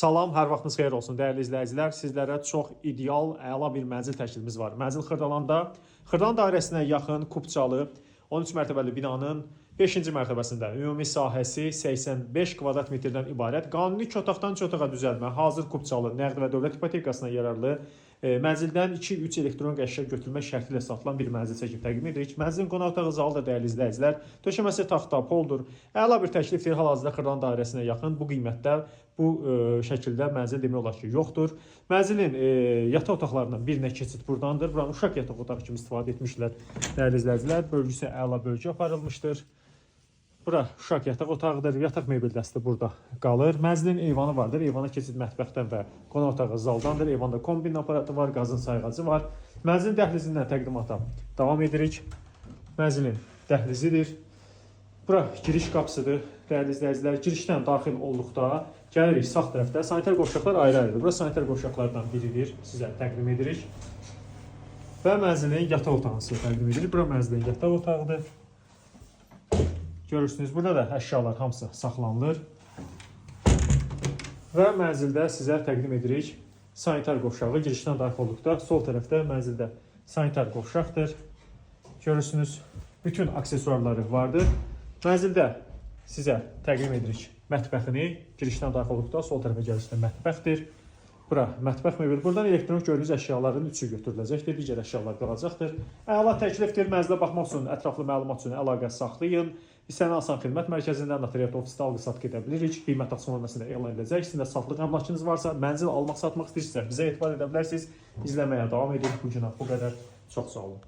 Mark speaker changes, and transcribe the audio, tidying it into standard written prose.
Speaker 1: Salam, hər vaxtınız xeyir olsun dəyərli izləyicilər. Sizlərə çox ideal, əla bir mənzil təklifimiz var. Mənzil Xırdalanda, Xırdalan dairəsinə yaxın Kupçalı 13 mərtəbəli binanın 5-ci mərtəbəsində ümumi sahəsi 85 kvadrat metrdən ibarət qanuni iki otaqdan üç otağa düzəlmə, hazır Kupçalı, nəqd və dövlət ipotekasına yararlı mənzildən 2-3 elektronik əşya götürmək şərti ilə satılan bir mənzil çəkib təqdim edirik. Mənzilin qonaq otağı zalı da dəyərli izləyicilər, döşəməsi taxta, poldur. Əla bir təklifdir. Hal-hazırda Xırdalan dairəsinə yaxın bu qiymətdə bu şəkildə mənzil demək olar ki, yoxdur. Mənzilin yataq otaqlarından birinə keçid burdandır. Buranı uşaq yataq otağı kimi istifadə etmişlər dəyərli izləyicilər. Bölgüsü əla bölgü aparılmışdır. Bura uşaq yataq otağıdır. Yataq mebel dəsti burada qalır. Mənzilin eyvanı vardır. Eyvana keçid mətbəxdən və qonaq otağı zaldandır. Eyvanda kombin aparatı var, qazın sayğacı var. Mənzilin dəhlizindən təqdimata davam edirik. Mənzilin dəhlizidir. Bura giriş qapısıdır. Dəyərli izləyicilər, girişdən daxil olduqda gəlirik sağ tərəfdə sanitar qovşaqlar ayrı-ayrıdır. Bura sanitar qovşaqlardan biridir. Sizə təqdim edirik. Və mənzilin yataq otağını sizə təqdim edirik. Bura mənzilin yataq otağıdır. Görürsünüz, burada da əşyalar hamısı saxlanılır. Və mənzildə sizə təqdim edirik sanitar qovşağı. Girişdən daxil olduqda sol tərəfdə mənzildə sanitar qovşaqdır. Görürsünüz, bütün aksesuarları vardır. Mənzildə sizə təqdim edirik mətbəxini. Girişdən daxil olduqda sol tərəfə gəlişdə mətbəxdir. Bura mətbəx mebeli. Buradan elektronik gördüyünüz əşyaların üçü götürüləcəkdir. Digər əşyalar qalacaqdır. Əla təklifdir. Mənzilə baxmaq üçün, ətraflı məlumat üçün əlaqə saxlayın. Hissəni Asan Xidmət Mərkəzindən notariat ofisdə alqı-satqı edə bilirik. Qiymət auksion hörməsində elan ediləcək. Sizin də satlıq əmlakınız varsa, mənzil almaq, satmaq istəyirsinizsə bizə etibar edə bilərsiniz. İzləməyə davam edin. Bu günə bu qədər. Çox sağ olun.